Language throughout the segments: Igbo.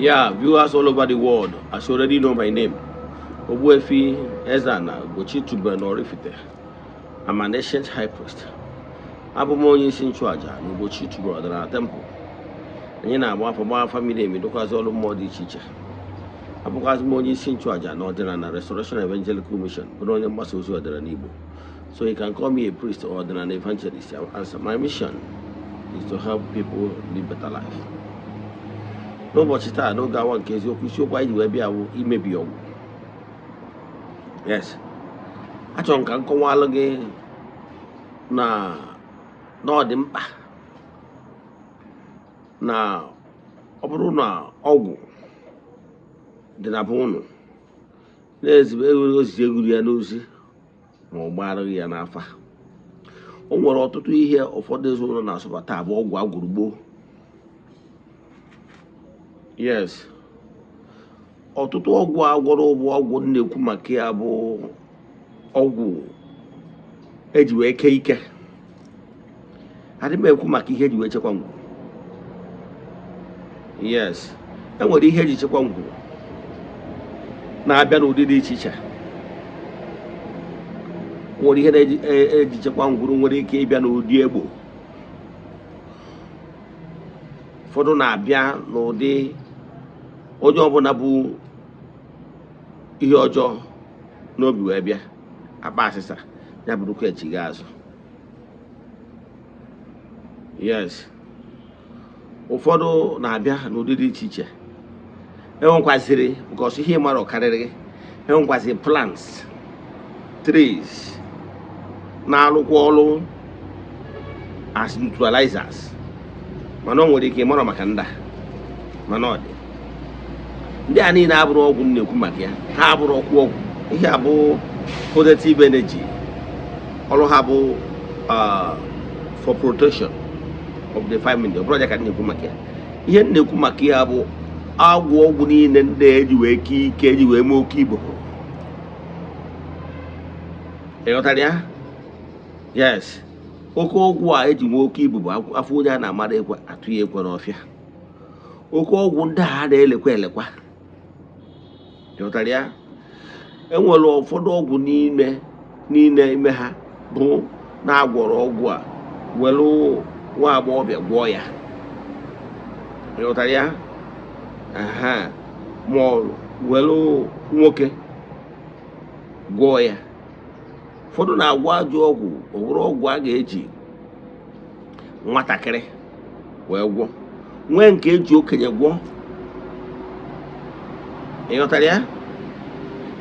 Yeah, viewers all over the world, as you already know my name, Ogbuefi Eze-Ana Ugochi tubelu n'Oraifite. I'm an ancient high priest. Abụ m onye isi nchụaja na Ugochi tubelu ọdịnala temple. Anyị na-agba afa, gba afa miri emi, dokwazị ọrụ mmụọ dị iche iche. Abụkwazị m onye isi nchụaja na Ọdịnala Restoration Evangelical Mission, bụrụ onye mgbasa ozi ọdịnala Igbo. So you can call me a priest or ọdịnala evangelist. I will answer. My mission is to help people live better life. N'ụbọchị taa, n'oge awa nke eziokwu, isiokwu anyị ji wee bịa bụ imebi ọgwụ. Yes, achọrọ m ka m kọwalụ gị na ọ dị mkpa na ọ bụrụ na ọgwụ dị na be ụnụ na-ezigbo ozizi egwuru ya n'ozi ma ọ gbara ya n'afa. O nwere ọtụtụ ihe ụfọdụ ezinụlọ na-asụbata bụ ọgwụ agwụrụ gboo. Yes, ọtụtụ ọgwụ agwọrọ bụ ọgwụ m na-ekwu maka ya bụ ọgwụ eji wee kee ike. Adị m ekwu maka ihe eji wee chekwa ngwuru. Yes, e nwere ihe eji chekwa ngwuru na-abịa n'ụdị dị iche iche. Nwere ihe na-eji eji chekwa ngwuru nwere ike ịbịa n'ụdị egbo. Ụfọdụ na-abịa n'ụdị onye ọbụla bụ ihe ọjọọ n'obi wee bịa akpa asịsa ya bụrụkwa echiga azụ. Yes, ụfọdụ na-abịa n'ụdị dị iche iche. Enwekwaziri, because ihe mara karịrị gị, enwekwaziri plants, trees na-alụkwa ọrụ as neutralizers, mana o nwere ike ịmara maka ndị a, mana ọ dị ndị a niile abụrụ ọgwụ m na-ekwu maka ya. Ha abụrụ ọkwụ ọgwụ. Ihe a bụ positive energy. Ọrụ ha bụ for protection of the family. Ọ bụrụ ya ka m na-ekwu maka ya. Ihe m na-ekwu maka ya bụ agwụ ọgwụ niile ndị eji wee kee ike, eji wee mee oke igbo. Ị ghọtara ya? Yes, oke ọgwụ a eji nwee oke ibu bụ afọ onye a na-amara ekwe atụ ya ekwe n'ọfịa. Oke ọgwụ ndị a na-elekwa elekwa. Ị ghọtara ya? Enwere ụfọdụ ọgwụ n'ime niile ime ha bụ na-agwọrọ ọgwụ a were nwa agbọghọbịa gwọọ ya. Ị ghọtara ya? Aha, ma ọ were nwoke gwọọ ya. Ụfọdụ na-agwọ ajọ ọgwụ, ọ bụrụ ọgwụ a ga-eji nwatakịrị wee gwọ, nwee nke eji okenye gwọ. Ị ghọtara ya?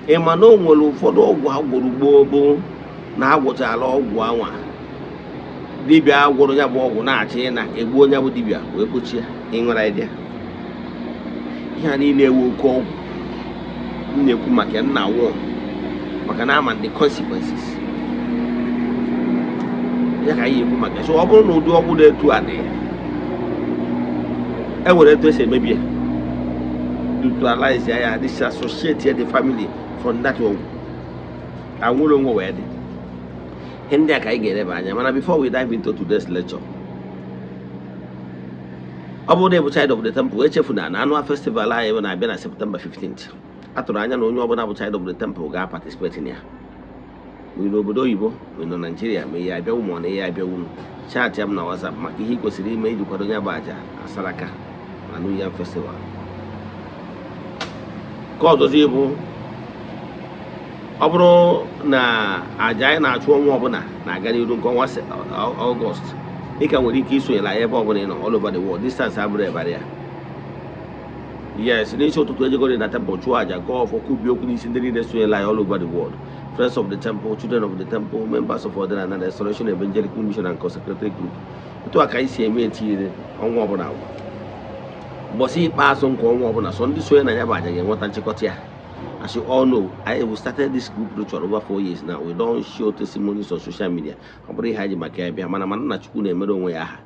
Ị ma na o nwere ụfọdụ ọgwụ a gwọrọ gboo bụ na agwụchala ọgwụ anwa, dibịa gwọrọ ya bụ ọgwụ na-achọ ịna egbu onye bụ dibịa wee kpochie. Ị nwere idea? Ihe a niile ewu oke ọgwụ m na-ekwu maka ya nna wụọ maka na ama the consequences ya ka anyị ekwu maka ya. So ọ bụrụ na ụdị ọgwụ dị etu a dị, e nwere etu esi emebi ya, neutralize ya, disassociate the family from that ọgwụ, ka nwere onwe wee dị. Ihe ndị a ka anyị ga-eleba anya. Mana before we dive into today's lecture, ọ bụrụ na ị bụ child of the temple, echefuna na annual festival anyị bụ na-abịa na September 15th. A tụrụ anya na onye ọbụla bụ child of the temple ga-participate na ya, ma ị n'obodo oyibo, ma ị nọ Naijiria, ma ihe abịawu, ma ọ na ihe abịawu. Chat m na WhatsApp maka ihe ị kwesịrị ime iji kwado ya bụ aja asaraka na New Yam Festival. Ka ọzọzi bụ, ọ bụrụ na aja anyị na-achụ ọnwa ọbụla na-aga n'iru nke ọnwa Ọgọst, ị ka nwere ike isonyere anyị ebe ọbụla ị nọ all over the world. Distance abụrụ ebara ya. Yes, n'isi ụtụtụ ejegoro na temple chụọ aja, gọọ ọfọ, kwubie okwu n'isi ndị niile sonyere anyị all over the world, friends of the temple, children of the temple, members of Ọdịnala Restoration Evangelical Mission and consecrated group. Otu a ka anyị si eme etinyere ọnwa ọbụla agwa. Ụbọchị ikpeazụ nke ọnwa ọbụla, so ndị sonye na ya bụ aja ga-enweta nchịkọta ya. As you all know, I we started this group ritual over 4 years now. We don't show testimonies on social media. Ọ bụrụ ihe anyị ji maka ya bịa, mana na Chukwu na-emere onwe ya aha.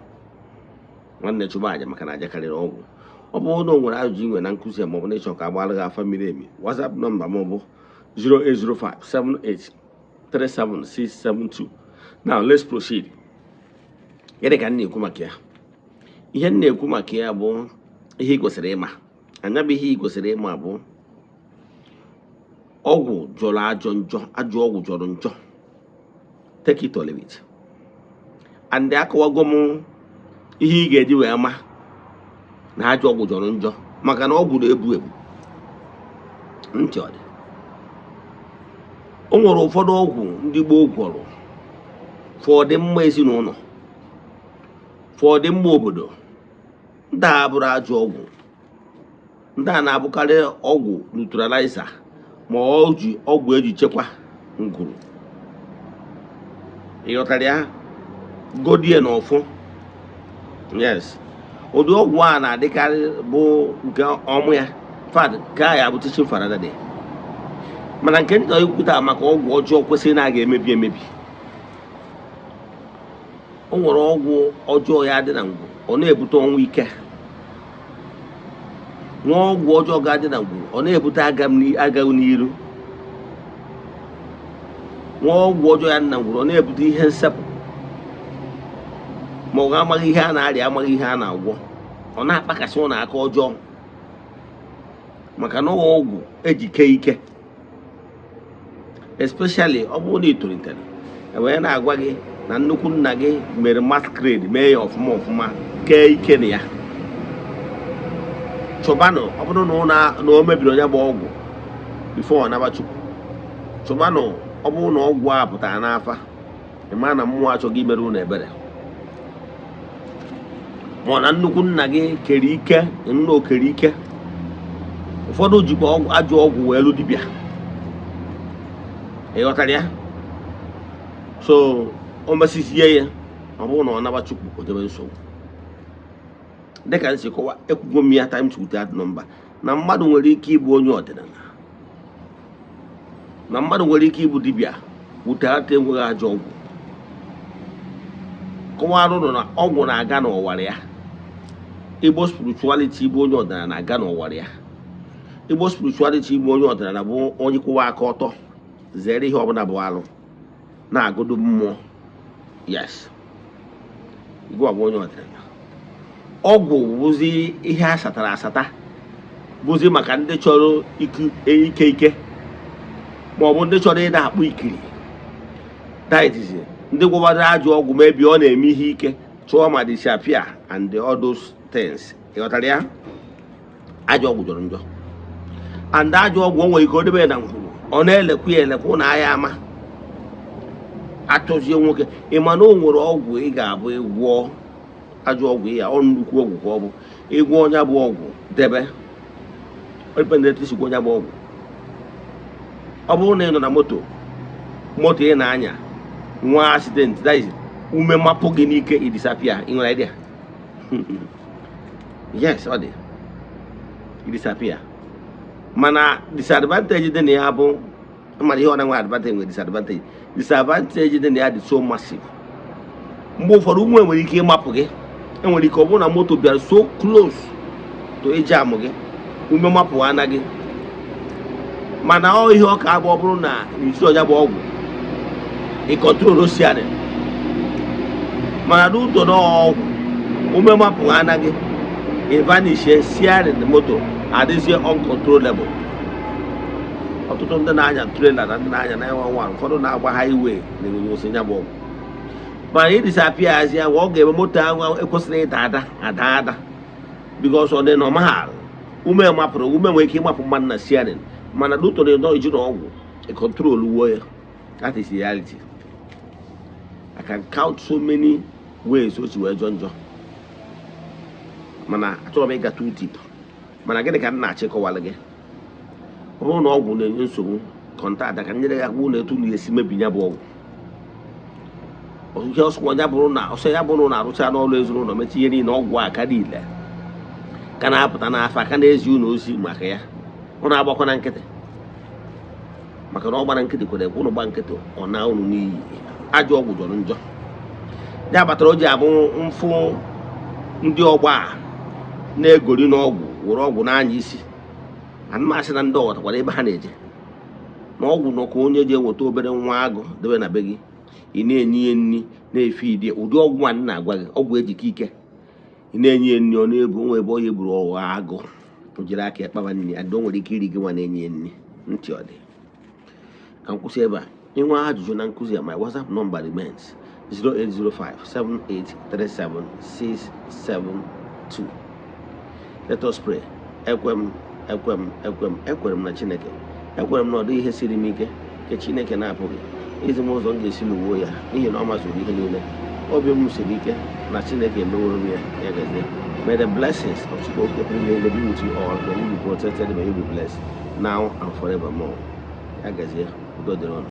Nwanne, chụba aja, maka na aja karịrị ọgwụ. Ọ bụrụ na o nwere ajụjụ ị nwere na nkụzi a, maọbụ na ịchọ ka agbara gị afa miri emi, WhatsApp nọmba m bụ 08057837672. Now let's proceed. Gịnị ka m na-ekwu maka ya? Ihe m na-ekwu maka ya bụ ihe ị kwesịrị ịma. Anya bụ ihe ị kwesịrị ịma bụ ọgwụ jọrọ ajọ njọ, ajọ ọgwụ jọrọ njọ, take it or leave it. And akọwago m ihe ị ga-eji wee ma na ajọ ọgwụ jọrọ njọ, maka na ọgwụ na-ebu ebu ntị. Ọ dị, o nwere ụfọdụ ọgwụ ndị gboo gwọrọ for ọdịmma ezinụlọ, for ọdịmma obodo. Ndị a bụrụ ajọ ọgwụ, ndị a na-abụkarị ọgwụ neutralizer, ma ọ ji ọgwụ eji chekwa ngwuru. Ịghọtara ya? Godie na ọfụ. Yes, ụdị ọgwụ a na-adịkarị bụ nke ọmụ ya fad ka ya bụ teaching for another day. Mana nke nta ikwuta maka ọgwụ ọjọọ kwesịrị na a ga-emebi emebi. O nwere ọgwụ ọjọọ ya dị na ngwu, ọ na-ebute ọnwụ ike. Nwa ọgwụ ọjọọ ga-adị na ngwuru, ọ na-ebute agaghị n'iru. Nwa ọgwụ ọjọọ ya dị na ngwuru, ọ na-ebute ihe nsepụ, ma ọ bụ amaghị ihe a na-arịa, amaghị ihe a na-agwọ. Ọ na-akpakasị ụlọ aka ọjọọ, maka na ọgwụ eji kee ike. Especially ọ bụrụ na ị tolitere wee na-agwa gị na nnukwu nna gị mere masquerade, mee ya ọfụma ọfụma, kee ike na ya. Chụbanụ, ọ bụrụ na na o mebiri onye bụ ọgwụ before ọ naba Chukwu, chụbanụ. Ọ bụrụ na ọgwụ a pụtara n'afa, ị mara na mmụọ achọghị imere unu ebere, ma ọ na nnukwu nna gị kere ike, nna okere ike. Ụfọdụ jikwa ajọ ọgwụ wee lụ dibịa. Ị ghọtara ya? So o mesizie ya, ọ bụrụ na ọ naba Chukwu, o debe nsogbu. Dịka m si kọwa, ekwugo m ya times without number, na mmadụ nwere ike ịbụ onye ọdịnala, na mmadụ nwere ike ịbụ dibịa without enweghị ajọ ọgwụ. Kọwara ụnụ na ọgwụ na-aga n'ọwara ya. Igbo spirituality, ịbụ onye ọdịnala, na-aga n'ọwara ya. Igbo spirituality, ịbụ onye ọdịnala, bụ onye kwụwa aka ọtọ, zere ihe ọbụla bụ alụ, na-agụdo mmụọ. Yes, igwe bụ onye ọdịnala. Ọgwụ bụzi ihe a satara asata, bụzi maka ndị chọrọ ike ike ike, ma ọ bụ ndị chọrọ ịda akpụ ikiri. That is, ndị gwọbara ajọ ọgwụ mebi, ọ na-eme ihe ike, chụọ ma disappear and all those things. Ịghọtara ya? Ajọ ọgwụ jọrọ njọ. And ajọ ọgwụ, o nwere ike o debe ya na ngwuru, ọ na-elekwa ya elekwa na aya ama achọzie nwoke. Ị ma na o nwere ọgwụ ị ga-abụ ịgwọ ajọ ọgwụ ya, ọ nnukwu ọgwụ ka ọ bụ. Ịgwọ ọnya bụ ọgwụ debe isi, gwọ ọnya bụ ọgwụ. Ọ bụrụ na ị nọ na moto, moto ị na-anya nwa accident, that is, ume mapụ gị n'ike, ị disappear. Ị nwere idea? Yes, ọ dị, ị disappear. Mana disadvantage dị na ya bụ, mana ihe ọ na-enwe advantage nwere disadvantage. Disadvantage dị na ya dị so massive. Mgbe ụfọdụ ume nwere ike ịmapụ gị. Enwere ike ọ bụrụ na moto bịara so close to eji amụ gị, ume mapụ ana gị. Mana ọ ihe ọ ka abụ, ọ bụrụ na isi ọnya bụ ọgwụ, ị control steering. Mana n'ụtọ na ọgwụ, ume mapụ ana gị, ị vanish, steering moto adịzie uncontrollable. Ọtụtụ ndị na-anya trailer na ndị na-anya 911, ụfọdụ na-agba highway na-enwe osi nya bụ ọgwụ. Mana ị disappear ya, ọ ga-eme moto ahụ ekwesịrị ịda ada ada ada, because ọ dị normal, ume mapụrụ. Ume nwere ike ịmapụ mmadụ na steering, mana n'ụtọ na iji na ọgwụ control wuo ya. That is reality. I can count so many ways o si wee jọ njọ, mana achọrọ m ịga too deep. Mana gịnị ka m na-achọ ịkọwara gị? Ọ bụrụ na ọgwụ na-enye nsogbu, contact ka nyere ya aka na etu na esi mebi ya bụ ọgwụ. Ihe ọsọ ya bụrụ na ọsọ ya bụrụ na arụcha n'ọrụ ezinụlọ, mechi ihe niile, ọgwụ a ka niile ka na-apụta n'afọ aka na-ezi unu ozi maka ya. Ọ na-agbakwa na nkịtị, maka na ọ gbara nkịtị kwere ekwe unu gba nkịtị, ọ na unu n'iyi. Ajọ ọgwụ jọrọ njọ. Ya kpatara o ji abụ mfụ ndị ọgbọ a na-egori n'ọgwụ, were ọgwụ n'anya isi. Ana m asị na ndị ọghọtakwara ebe ha na-eje na ọgwụ nọ ka onye ji eweta obere nwa agụ debe na be gị, ị na-enye ya nri, na-efe idi ụdị ọgwụ a na-agwa gị, ọgwụ ejike ike. Ị na-enye ya nri, ọ na-ebu nwa ebe ọ ya egburu ọghọ agụ. O jiri aka ya kpaba nri, and o nwere ike iri gị nwa na-enye ya nri. Ntị ọ dị. Ka m kwụsị ebe a. Inwe ajụjụ na nkụzi a, my WhatsApp number remains 08057837672. Let us pray. Ekwe m, ekwe m, ekwe m, ekwere m na Chineke. Ekwere m na ọ dịghị ihe siri m ike nke Chineke na-apụghị izi m ụzọ m ga-esi lụwuo ya, n'ihi na ọ mazuru ihe niile. Obi m siri ike na Chineke emeworo m ya. Ya gazie. May the blessings of Chukwu Okike be with you all. May you be protected, may you be blessed now and forevermore. Ya gazie. Udo dịrị unu.